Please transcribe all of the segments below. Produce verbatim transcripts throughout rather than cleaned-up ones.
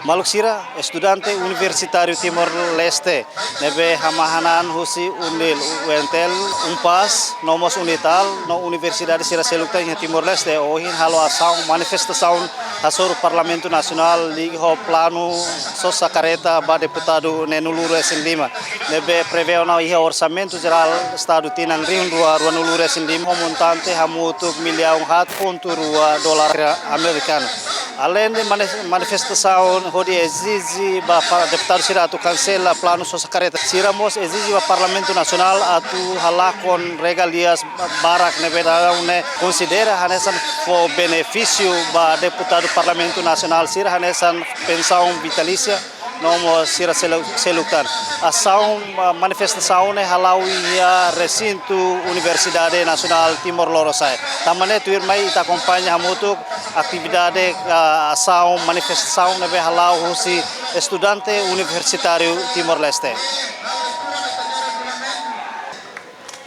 Maluk sira, estudante universitáriu Timor-Leste ne'ebé hamahana husi UNIL, UNTL, UNPAZ, no mós UNITAL, no universidade sira seluk tan iha Timor-Leste, ohin halo asaun manifestasaun hasoru Parlamentu Nasionál liga ho planu sosa kareta ba deputadu neenulu-resin-lima, ne'ebé prevee ona iha Orsamentu Jerál Estadu tinan rihun rua ruanulu-resin-lima ho montante hamutuk millaun haat pontu rua dolar amerikanu. Aleinde mani-, manifestasaun hodi ezije ba pa-, deputadu sira atu kansela planu sosa kareta, sira mós ezije ba Parlamentu Nasionál atu halakon regalias barak ne'ebé daudaun ne'e konsidera hanesan fó benefísiu ba deputadu Parlamentu Nasionál sira hanesan pensaun vitalísia, no mós sira selu-, seluk tan. Asaun, ah, manifestasaun ne'e hala'o iha resintu Universidade Nasionál Timor Lorosa'e. Tanba ne'e tuirmai ita akompaña hamutuk atividade, ah, asaun manifestasaun ne'ebé hala'o husi estudante universitáriu Timor-Leste.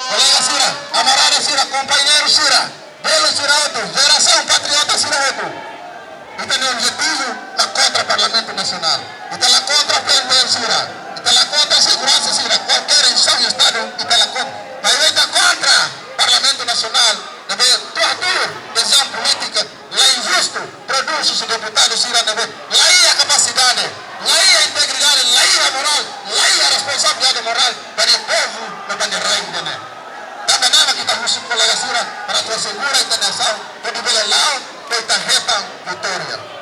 Kolega sira, kamarada sira, kompañeiru sira, belun sira hotu, jerasaun patriota sira hotu. Ita-nia objetivu la kontra Parlamentu Nasionál. Ita la kontra PNTL sira. Ita la kontra seguransa sira, kualkér instituisaun Estadu, ita la kontra. Maibé ita kontra Parlamentu Nasionál, ne'ebé tuur-tuur desizaun polítika la injustu, prodús husi deputadu sira ne'ebé la iha kapasidade, la iha integridade, la iha morál, la iha responsabilidade morál ba nia povu no ba nia rai ida-ne'e. Tanba ne'e mak ita husu kolega sira para atu asegura ita-nia asaun hodi bele la'o, hodi ita hetan vitória.